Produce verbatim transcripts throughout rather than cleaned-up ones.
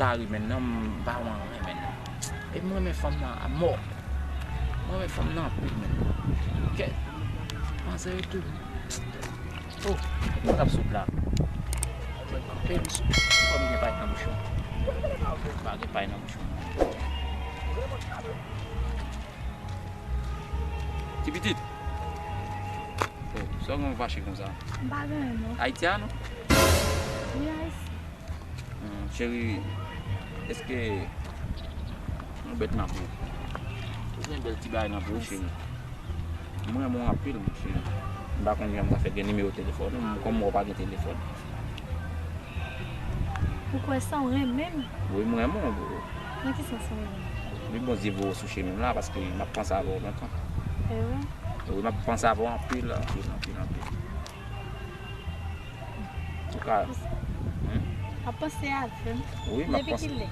Mari menn nan, m pa wè anyen menn. E m renmen fanm nan a mò. M renmen fanm nan anpil menn. Kèt. Manzè yo tou. Oh, mwen t ap sot la. Anpil sou. Fò m gen pay nan bouch mwen. Pa gen pay nan bouch mwen. Ti pitit. Oh, sa w gen w fache konsa? M pa gen anyen non. Ayiti a non? Wi, Ayiti. Hmm, cheri, èske yon bèt nan po? Ou gen bèl ti bagay nan po, cheri. M renmen w anpil, mon cheri. M pa konn jan m ta fè gen nimewo telefòn ou, kòm ou pa gen telefòn. Ou kwè sa, ou renmen m? Wi, m renmen w, bro. Nan ki sans ou renmen m? Li Bondye voye w sou chemen m la, paske m ap panse avè w lontan. E vre? Wi, m ap panse avè w anpil, anpil, anpil, anpil. Ou ka. Hmm? Ap panse avè m. Wi, m ap panse. Depi kilè?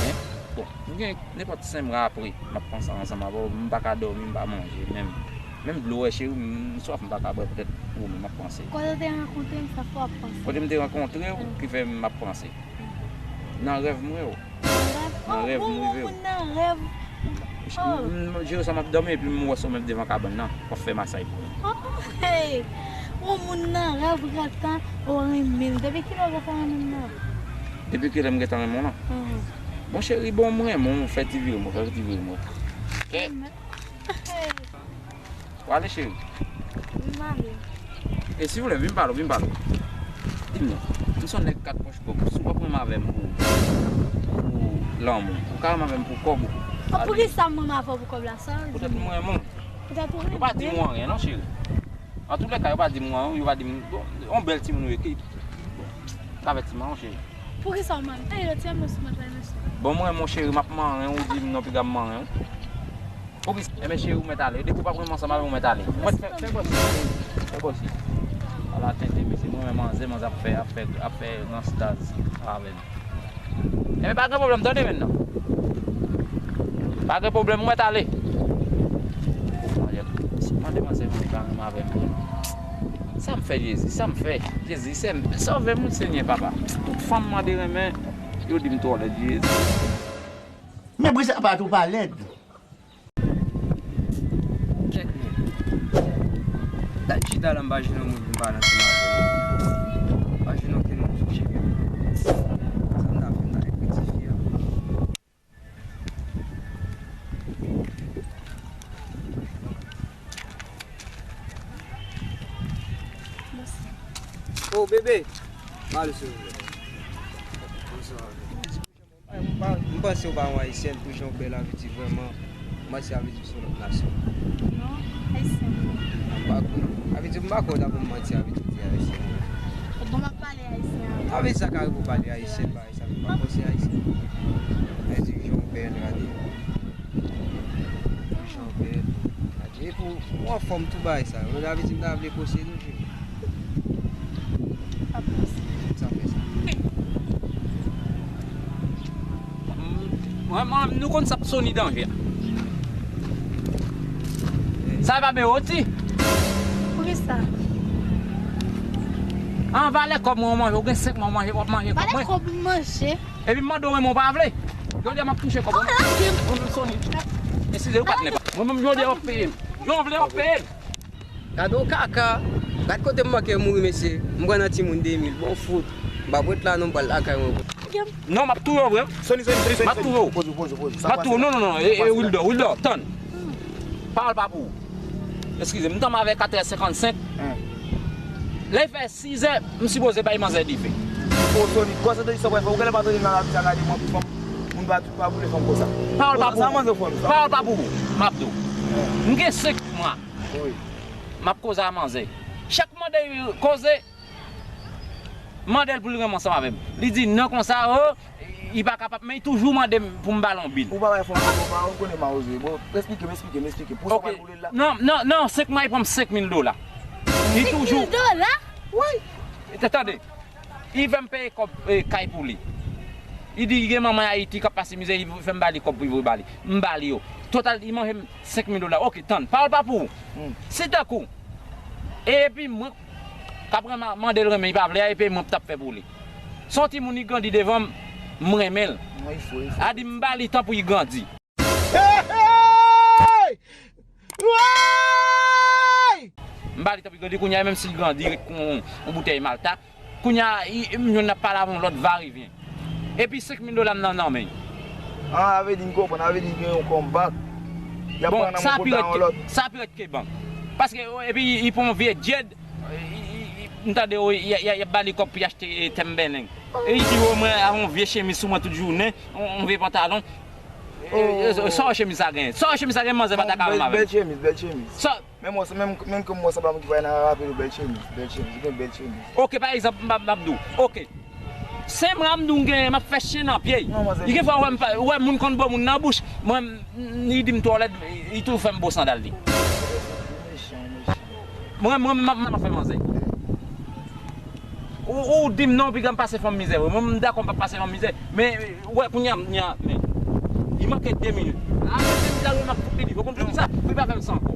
Hein? Bon, m gen nenpòt senk mwa apre, m ap panse ansanm avè w, m pa ka dòmi, m pa manje, menm, menm dlo, wè, cheri, m swaf, m pa ka bwè, poutèt ou menm m ap panse. Kote w te rankontre m, sa fè w ap panse? Kote m te rankontre w, hmm, ki fè m ap panse. Nan rèv m wè w. Nan rèv? Nan rèv m rive w. Oh, moun nan rèv. Oh. M, m, Jere sa m ap dòmi epi m wè w menm devan kabann nan. W ap fè masay pou mwen. Oh, hey. Yon moun nan rèv gentan ou renmen l. Depi kilè w gentan renmen m nan? Depi kilè m gentan renmen w lan? Mhm. Bon cheri, bon m renmen w, fè ti vire m wè, fè ti vire m wè. Hey. W ale cheri? Wi, m ale. E silvouplè, vin pale w, vin pale w. Di m non, m se yon nèg kat pòch kòb. Si w p ap renmen avè m pou, pou lanmou, ou ka renmen avè m pou kòb ou. Oh, poukisa m renmen avè w pou kòb la, sa w di? Poutèt m renmen w. Poutèt ou renmen m? Yo pa di m anyen non, cheri. Antoulèka, yo pa di m anyen, yo pa di m, bon, yon bèl timoun ou ye, ki, bon, m ka fè ti manman, cheri. Poukisa w manyen m? Ey, yo ti renmen w sou mwen, mesye. Bon, m renmen w, cheri, m ap manyen w, ou di m non, piga m manyen w. Ou pis, enben cheri, ou mèt ale. Depi w p ap renmen ansanm avè m, ou mèt ale. Ou mèt fè, fè bòs, fè bòs. Ala tenten, mesye. Mwen menm manzè, manzè ap fè, ap fè, ap fè ranstaz avè m. Enben pa gen pwoblèm, tande menm nan. Pa gen pwoblèm, ou mèt ale. Mande manzè, mande pa renmen avè m. Sa m fè, Jezi, sa m fè? Jezi, sè m, sove m, wi, Senyè, papa. Tout fanm mande renmen, yo di m twò lèd, Jezi. Men bri sa pa tou pa lèd. Kèt men. Dat chita la m pa jwenn yon moun pou m pale ansanm avè l. M pa jwenn okenn moun sou chemen mwen. Sa m ta fè, m ta ekriti fi a. Oh, bebe. Pale silvouplè. Bonswa. M panse w pa yon ayisyèn pou jan w bèl, sa vle di vrèman, m panse sa vle di w se yon lòt nasyon. Non, ayisyèn. M pa kwè. Sa vle di m pa kwè w ta pou m manti, sa vle di w te ayisyèn. Bon, m ap pale ayisyen avè w. Sa vle di sa ka rive w pale ayisyen, bagay sa, m pa panse ayisyèn. Sa vle di jan w bèl, gade. Jan w bèl. Gade, epi w anfòm tou bagay sa. Sa vle di m ta vle posede w. Sa fè sa. Mwen, mwen, nou konn sa p Sony danje a. Sa e pa men oti. Poukisa? An valè kòb mwen w manje, ou gen senk mwa w manje, w ap manje kòb mwen. Valè kòb mwen manje. Epi m mande w renmen w pa vle. Jodi a m ap touche kòb mwen. Mwen menm Sony. Eskize, ou patnè pa. Mwen menm jodi a w ap peye m. Jan w vle w ap peye m. Gade yon kaka. Gade kote m manke mouri, mesye. M pran nan timoun de mil. Bon fout. M p ap ret la non, m pral lakay mwen. Non, m ap touye w, vre. Sony, Sony, Sony, Sony. M ap touye w. Poze, poze, poze. M ap touye w. Non, non, non. E, e, Wildo, Wildo, tann. Pawòl pa pou ou. Eskize m, m tanmen avè katrè senkannsenk. Lè fè sizè, m sipoze bay manzè dife. O Sony, konsantre sou sa w pral fè. Ou genlè pa tande nan lavi sa, gade mwen pou fanm. Moun pa, pa boule fanm konsa. Pawòl pa pou ou. Pawòl pa pou ou. M ap di w. M gen senk mwa. M ap koze a manzè. Chak mande koze, mande l pou l renmen ansanm avè m. Li di non konsa, o, li pa kapab, men li toujou mande m pou m ba l yon bil. Ou pa bay fanm, ou pa, ou konnen mawozo. Bon, esplike m, esplike m, esplike m. Pou sa w pral boule l la? Non, non, non, senk mwa, li pran m senk mil dola. Li toujou. Senk mil dola? Wi. Tande. Li fè m peye kòb, eh, kay pou li. Li di li gen manman Ayiti k ap pase mizè, li fè m ba li kòb pou li voye ba li. M ba li yo. Total, li manje m senk mil dola. Oke, tann. Pawòl pa pou ou. Hmm. Si tankou, e epi mwen k ap renmen, mande l renmen, li pa vle a, epi mwen k t ap fè pou li. Se yon timoun li grandi devan m, M renmen l. Mwen, il faut, il faut. A di m ba li tan pou li grandi. Hey! Woy! M ba li tan pou li grandi, kounye a menm si l grandi, ret kon yon boutèy malta. Kounye a, m jwenn n ap pale avè yon lòt varivyen. Epi senk mil dola m nan nan men. Ah, avè di m konprann, avè di gen yon comeback. Y ap Bon, pran nan sa men pi kòb nan rèd yon ke, lòt. Sa pi rèd ke bank. Paske, epi, li pran yon vye djèd, m tande, y ap ba li kòb pou li achte Timberland. E li di, o, mwen, a yon vye chemiz sou mwen tout jounen, yon vye pantalon. Sa wè chemiz sa gen? Sa wè chemiz sa gen, manzè pa ta ka menm avè. Bèl chemiz, bèl chemiz. Sa, men mwen, menm, menm ke mwen sanble moun ki pa nan rapèl ou, bèl chemiz, bèl chemiz, ou gen bèl chemiz. Ok, pa egzanp, m ap, m ap di w, ok. Senbra m di w m gen, m ap fè chen nan pye. Li gen fwa wè, m pa, wè moun konn bo moun nan bouch. Mwen, li di m twò lèd, li toujou fè m bo sandal li. Mwen, mwen, m ap, m ap fè manzè. Ou, ou di m non, piga m pase fanm mizè vre. Mwen, m dakò m pa pase fanm mizè. Men, wè, kounye a, kounye a, men. Li manke de minit. Apre de minit, la, m ap fout li, ou konn poukisa? Pou li pa fè m sa ankò.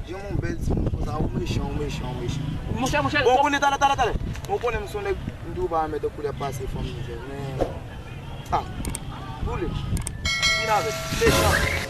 Jan moun bèl timoun konsa, ou mechan, ou mechan, ou mechan. Monchè, monchè. Bon, konnen talè, talè, talè. Bon, konnen m se yon nèg, m di w pa renmen tankou lè ap pase fanm mizè, men. Ah, boule. Vin avèk. Mechan.